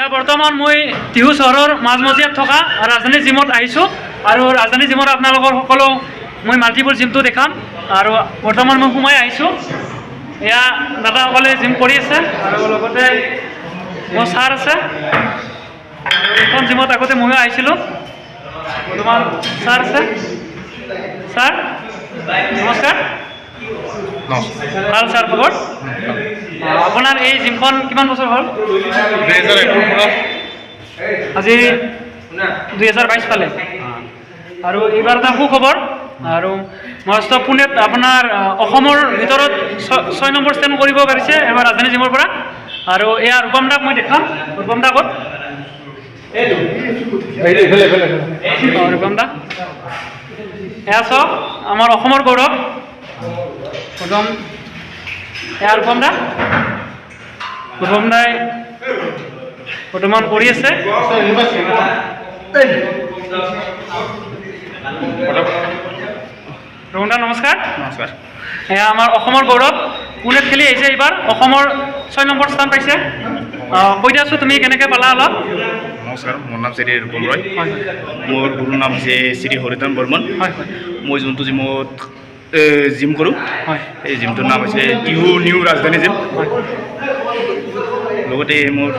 এয়া বৰ্তমান মই টিহু চহৰৰ মাজমজিয়াত থকা ৰাজধানী জিমত আহিছোঁ আৰু ৰাজধানী জিমত আপোনালোকৰ সকলো মই মাল্টিপল জিমটো দেখাম। আৰু বৰ্তমান মই সোমাই আহিছোঁ। এয়া দাদাসকলে জিম কৰি আছে আৰু লগতে মোৰ ছাৰ আছে। আৰু এইখন জিমত আগতে ময়ো আহিছিলোঁ। বৰ্তমান ছাৰ আছে। ছাৰ নমস্কাৰ। ভাল ছাৰ খবৰ? আপোনাৰ এই জিমখন কিমান বছৰ হ'ল? 2001ৰ পৰা। আজি 2022 পালে। আৰু এইবাৰ এটা সুখবৰ আৰু মহাৰাষ্ট্ৰ পুনেত আপোনাৰ অসমৰ ভিতৰত 6 নম্বৰ স্থান কৰিব পাৰিছে এইবাৰ ৰাজধানী জিমৰ পৰা। আৰু এয়া ৰূপম দাক মই দেখাম। ৰূপম দা ক'ত? অঁ, ৰূপম দা এয়া চাওক, আমাৰ অসমৰ গৌৰৱ প্ৰথম এয়া ৰূপম দা। ৰূপম দাই বৰ্তমান কৰি আছে। ৰূপম দা নমস্কাৰ। নমস্কাৰ। এয়া আমাৰ অসমৰ গৌৰৱ, পুনেত খেলি আহিছে, এইবাৰ অসমৰ 6 নম্বৰ স্থান পাইছে। কৈ দিয়াচোন তুমি কেনেকৈ পালা অলপ। নমস্কাৰ, মোৰ নাম শ্ৰী ৰূপম ৰয়। হয়। মোৰ গুৰুৰ নাম হৈছে শ্ৰী হৰিধন বৰ্মন। হয় হয় মই যোনটো জিমত জিম কৰোঁ, এই জিমটোৰ নাম হৈছে টিহু নিউ ৰাজধানী জিম। লগতে মোৰ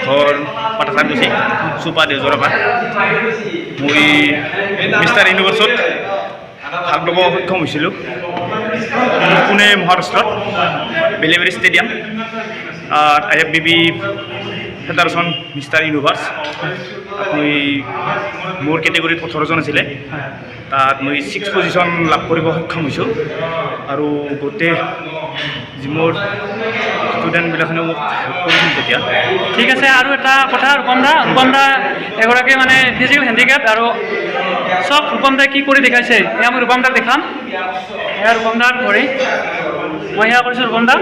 ঘৰ পাটাছাৰকুচি, চুপা দেওজৰাপাত। মই মিষ্টাৰ ইউনিভাৰ্চত ভাগ ল'ব সক্ষম হৈছিলোঁ পুনে মহাৰাষ্ট্ৰত বেলেবাৰী stadium, IFBB federation mister universe. তাত মই মোৰ কেটেগৰীত 18জন আছিলে, তাত মই 6 পজিশ্যন লাভ কৰিব সক্ষম হৈছোঁ। আৰু গোটেই জিমৰ ষ্টুডেণ্টবিলাকেও মোক হেল্প কৰিছিল তেতিয়া। ঠিক আছে। আৰু এটা কথা, ৰূপম দা, ৰূপম দা এগৰাকী মানে ফিজিকেল হেণ্ডিকেপ। আৰু চব ৰূপম দাই কি কৰি দেখাইছে এয়া মই ৰূপম দাক দেখাম। এয়া ৰূপম দাক ধৰি মই সেয়া কৰিছোঁ। ৰূপম দা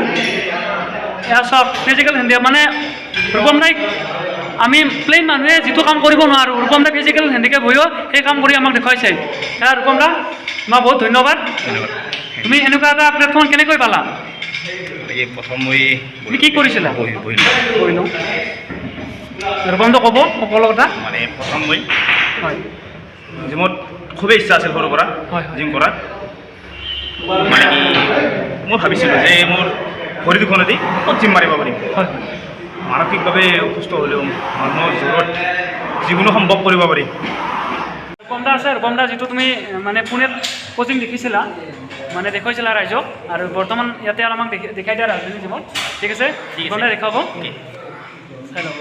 এয়া চব ফিজিকেল হেণ্ডিকেপ, মানে ৰূপম দাই আমি প্লেইন মানুহে যিটো কাম কৰিব নোৱাৰোঁ, ৰূপম দা ফিজিকেল হেণ্ডিকেপ হৈও সেই কাম কৰি আমাক দেখুৱাইছে। সেয়া ৰূপম দা, তোমাক বহুত ধন্যবাদ। ধন্যবাদ। তুমি এনেকুৱা এটা প্লেটফৰ্ম কেনেকৈ পালা? এই প্ৰথম মই তুমি কি কৰিছিলা? বহি বহিলোঁ। কৰিলোঁ। ৰূপম দা ক'ব সকলো কথা। মানে প্ৰথম মই জিমত খুবেই ইচ্ছা আছিল সৰুৰ পৰা হয়, হয়। জিম কৰাৰ। মানে কি, মই ভাবিছিলোঁ যে মোৰ ভৰি দুখনেদি ক'ত জিম মাৰিব পাৰিম। মানসিকভাৱে অসুস্থ হ'লেও মানুহৰ জোৰত যিকোনো সম্ভৱ কৰিব পাৰি। ৰূপম দা আছে। ৰূপম দা, যিটো তুমি মানে পুনেত কোচিং দেখিছিলা, মানে দেখুৱাইছিলা ৰাইজক, আৰু বৰ্তমান ইয়াতে আৰু আমাক দেখাই দিয়া ৰাজধানী জিমত। ঠিক আছে। ঠিক আছে। ৰূপম দা দেখুৱাব। অ'কে। চাই ল'ব।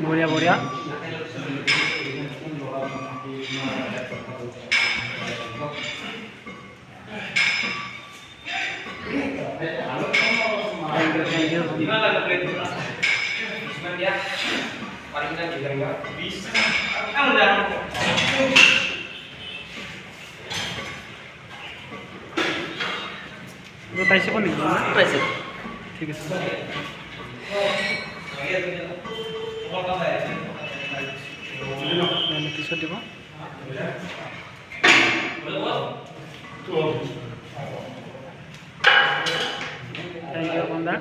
বঢ়িয়া বঢ়িয়া। Thank you, thank you. পাইছে নেকি? পাইছে। ঠিক আছে। পিছত দিব। Thank you বন্ধা।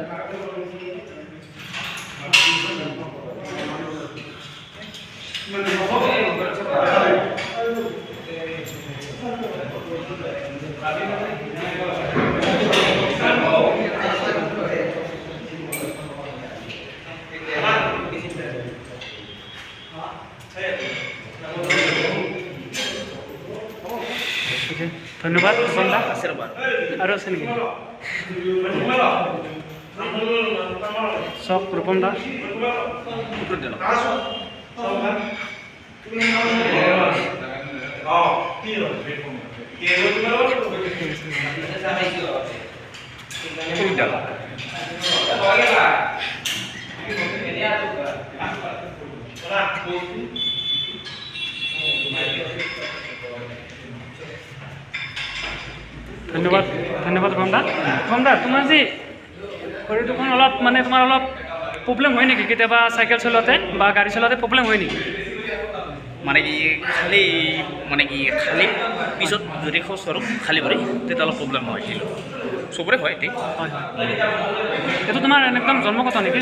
ধন্যবাদ বন্ধা। আছে ৰ'বা। আৰু আছে নেকি? চাওক ৰূপম দা। ধন্যবাদ, ধন্যবাদ ৰূপম দা। ৰূপম দা, তোমাৰ যে শৰীৰটোখন অলপ মানে তোমাৰ অলপ প্ৰব্লেম হয় নেকি কেতিয়াবা? চাইকেল চলাওঁতে বা গাড়ী চলাওঁতে প্ৰব্লেম হয় নেকি? মানে কি খালি মানে কি খালি পিছত যদি খোজ কাঢ়োঁ খালী ভৰি তেতিয়া অলপ প্ৰব্লেম হয়। চবৰে হয় ঠিক। হয় হয়, এইটো তোমাৰ একদম জন্মগত নেকি?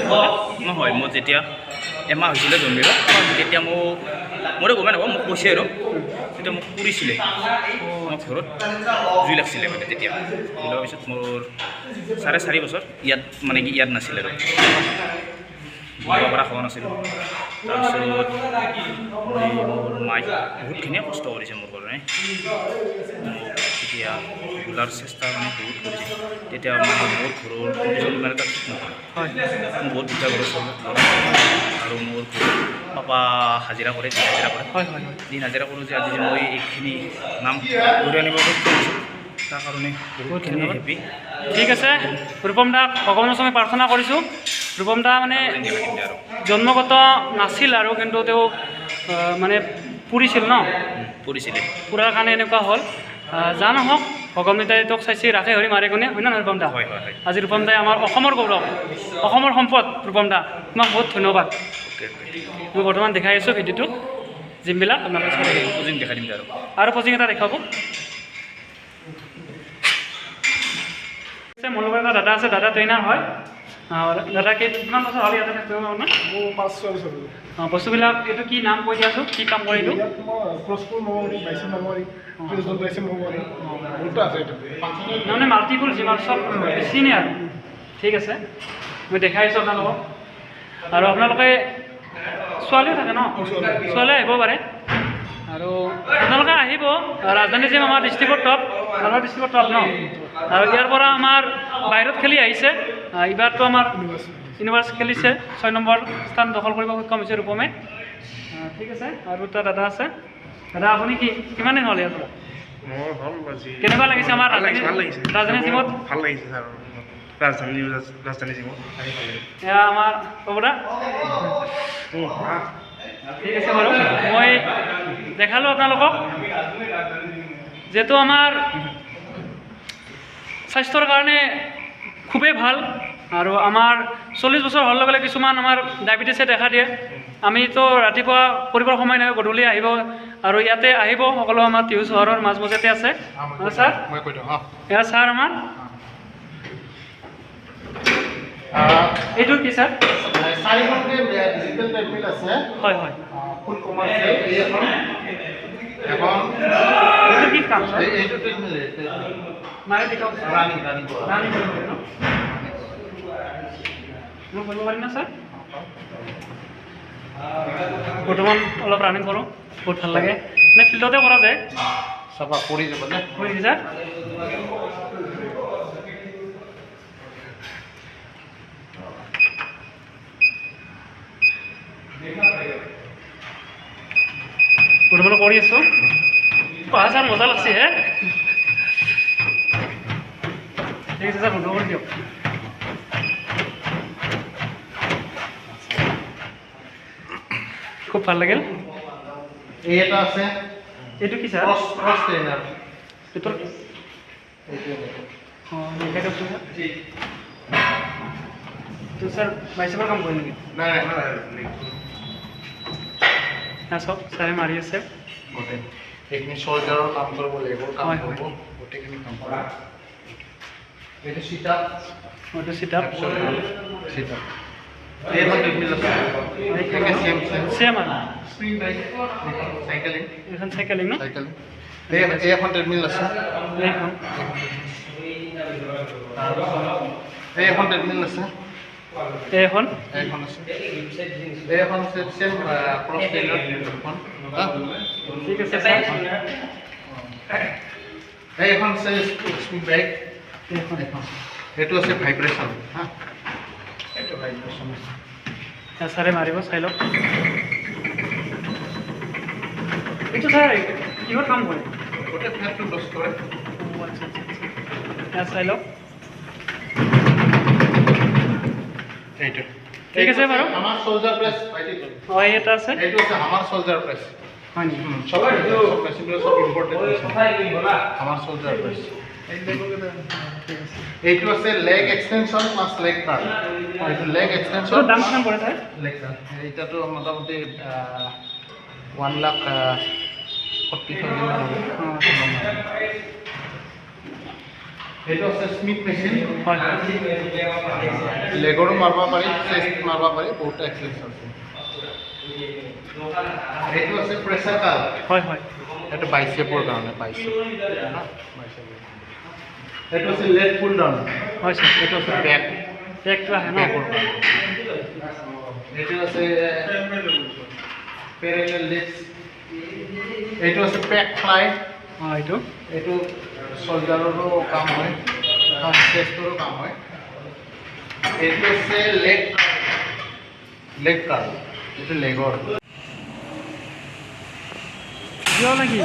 নহয়, মোৰ যেতিয়া এমাহ হৈছিলে জন্মিব তেতিয়া মোক মইতো গমেই নাপাওঁ, মোক কৈছে আৰু তেতিয়া মোক পুৰিছিলে, মোৰ ঘৰত জুই লাগছিলে মানে। তেতিয়া জুই লগাৰ পিছত মোৰ 4.5 বছৰ ইয়াত মানে কি ইয়াত নাছিলে আৰু বহিব পৰা হোৱা নাছিলোঁ। তাৰপিছত মই মোৰ মায়ে বহুতখিনিয়ে কষ্ট কৰিছে মোৰ কাৰণে। মোক তেতিয়া বোলাৰ চেষ্টা মানে বহুত কৰিছে। তেতিয়া মানে মোৰ ঘৰৰ কণ্ডিশ্যন ইমান এটা ঠিক নহয়, মোৰ বহুত দুখীয়া ঘৰৰ ল'ৰা আৰু মোৰ ঘৰত পাপা হাজিৰা কৰে, দিন হাজিৰা কৰে। দিন হাজিৰা কৰোঁ যে আজি যে মই এইখিনি নাম ঘূৰি আনিব সক্ষম হৈছোঁ, তাৰ কাৰণে বহুতখিনি হেপী। ঠিক আছে, ৰূপম দাক ভগৱানৰ ওচৰত প্ৰাৰ্থনা কৰিছোঁ। ৰূপম দা মানে জন্মগত নাছিল আৰু, কিন্তু তেওঁ মানে পুৰিছিল ন, পুৰিছিলে, পুৰাৰ কাৰণে এনেকুৱা হ'ল। যা নহওক, ভগৱান দেউতাই তেওঁক চাইছে, ৰাখে হৰি মাৰে কোনে, হয় নহয় ৰূপম দা? হয় হয় হয়। আজি ৰূপম দাই আমাৰ অসমৰ গৌৰৱ, অসমৰ সম্পদ ৰূপম দা, তোমাক বহুত ধন্যবাদ। মই বৰ্তমান দেখাই আছোঁ ভিডিঅ'টো, জিমবিলাক আপোনালোকে চাই থাকিব। পজিং দেখাই দিম আৰু আৰু পজিং এটা দেখুৱাব। মোৰ লগত এটা দাদা আছে, দাদা ট্ৰেইনাৰ হয়। দাদা কিমান বছৰ হ'ল ইয়াতে থাকিব আপোনাৰ? মোৰ 5-6 বছৰ। বস্তুবিলাক এইটো কি নাম কৈ দিয়াচোন, কি কাম কৰে এইটো? ইয়াত মই ক্ৰছবোৰ মাৰিব পাৰি, বাইচেপ মাৰিব পাৰি, প্ৰেছডাল বাইচেপ মাৰিব পাৰি, বহুতো আছে এইটো। মানে মাল্টিপুল জিম আৰু চব মেচিনে আৰু। ঠিক আছে, মই দেখাই আছোঁ আপোনালোকক। আৰু আপোনালোকে ছোৱালীও থাকে ন, ছোৱালীও আহিব পাৰে। আৰু আপোনালোকে আহিব, ৰাজধানী জিম আমাৰ ডিষ্ট্ৰিক্টৰ টপ, নলবাৰী ডিষ্ট্ৰিক্টৰ টপ ন। আৰু ইয়াৰ পৰা আমাৰ বাহিৰত খেলি আহিছে, এইবাৰতো আমাৰ ইউনিভাৰ্ছ খেলিছে, 6 নম্বৰ স্থান দখল কৰিব সক্ষম হৈছে ৰূপমে। ঠিক আছে, আৰু এটা দাদা আছে। দাদা আপুনি কি কিমান দিন হ'ল ইয়াৰ পৰা? মোৰ হ'ল আজি। কেনেকুৱা লাগিছে আমাৰ ৰাজধানী জিমত? ভাল লাগিছে ছাৰ, ৰাজধানী জিমত আহি ভাল লাগিছে। এয়া আমাৰ কবদা। ঠিক আছে বাৰু, মই দেখালোঁ আপোনালোকক। যিহেতু আমাৰ স্বাস্থ্যৰ কাৰণে খুবেই ভাল, আৰু আমাৰ 40 বছৰ হোৱাৰ লগে লগে কিছুমান আমাৰ ডায়েবেটিছে দেখা দিয়ে। আমিতো ৰাতিপুৱা কৰিবৰ সময় নাই, গধূলি আহিব আৰু ইয়াতে আহিব সকলো। আমাৰ টিহু চহৰৰ মাজমজিয়াতে আছে ছাৰ। এয়া ছাৰ আমাৰ এইটো কি ছাৰ? চাৰিখনকৈ ডিজিটেল ট্ৰেডমিল আছে। হয় হয়। ফুল কমাৰ্চ এইখন এখন। এইটো কি কাম ছাৰ? এইটো ট্ৰেডমিল মানে দেখাওক। ৰানিং ৰানিং ৰানিং কৰিব পাৰি ন? মই কৰিব পাৰিম না ছাৰ? বৰ্তমান অলপ ৰানিং কৰোঁ, বহুত ভাল লাগে। মানে ফিল্ডতে কৰা যায়। চাবা পৰি যাব নে? হয় নেকি ছাৰ? বৰ্তমান কৰি আছোঁ। বাহ ছাৰ, মজা লাগছে হে। ঠিক আছে ছাৰ, বন্ধ কৰি দিয়ক। খুব ভাল লাগিল। এই এটা আছে। এইটো কি ছাৰ? Cross trainer. এইটো অঁ, দেখাই দিয়কচোন ছাৰ। এইটো ছাৰ বাইচেপৰ কাম কৰে নেকি? নাই নাই। চাওক ছাৰে মাৰি আছে। গোটেই এইখিনি চল্ডাৰৰ কাম কৰিব লাগিব, কাম কৰিব গোটেইখিনি কাম কৰিব। এইটো চিট আপ, এইটো চিট আপ, চিট আপ। এইখন ট্ৰেডমিল আছে, সেম সেম সেম আৰু স্প্ৰিং বাইক, চাইকেলিং, এইখন চাইকেলিং ন? চাইকেলিং। এইখন ট্ৰেডমিল আছে, এইখন এইখন ট্ৰেডমিল আছে, এইখন এইখন আছে, এইখন আছে সেম ক্ৰছ ট্ৰেইনাৰ এখন। ঠিক আছে স্যাৰ। এইখন আছে স্প্ৰিং বাইক, এইখন এইখন। এইটো আছে ভাইব্ৰেশ্যন। হা, এইটো ভাইব্ৰেশ্যন আছে। ছাৰে মাৰিব, চাই লওক। এইটো ছাৰ কিহৰ কাম কৰে? গোটেই ফেটটো লছ কৰে। আচ্ছা আচ্ছা আচ্ছা, চাই লওক। এইটো ঠিক আছে বাৰু। আমাৰ সোলজাৰ প্ৰেছ ভাইটি। অঁ, এই এটা আছে। এইটো আছে আমাৰ সোলজাৰ প্ৰেছ। হয় নেকি? চব মেচিনবিলাক চব ইম্পৰ্টেণ্ট। আমাৰ সোলজাৰ প্ৰেছ। এইটো আছে leg extension plus leg curl. এইটো লেগ এক্সটেনশ্যন। দাম কিমান পৰে ছাৰ? লেগ কাৰ্ল এইটাতো মোটামুটি 1,40,000 মান হ'ব। সেইটো আছে স্মিথ মেচিন। হয় হয় লেগৰো মাৰিব পাৰি, চেষ্ট মাৰিব পাৰি, বহুত এক্সাৰচাইজ আছে। সেইটো আছে প্ৰেছাৰ কাৰ্ল। হয় হয় সেইটো বাইচেপৰ কাৰণে, বাইচেপ বাইচেপৰ। সেইটো আছে লেট পুল ডাউন। হয় ছাৰ। সেইটো আছে বেক। বেকটো আহে ন? বেকৰ কাৰণে। এইটো আছে পেৰেলেল ডিপছ। এইটো আছে পেক ফ্লাই। অঁ, এইটো। এইটো চল্ডাৰৰো কাম হয়, চেষ্টৰো কাম হয়। এইটো আছে লেগ লেগ কাৰ্ল, এইটো লেগৰ। কিয় নেকি?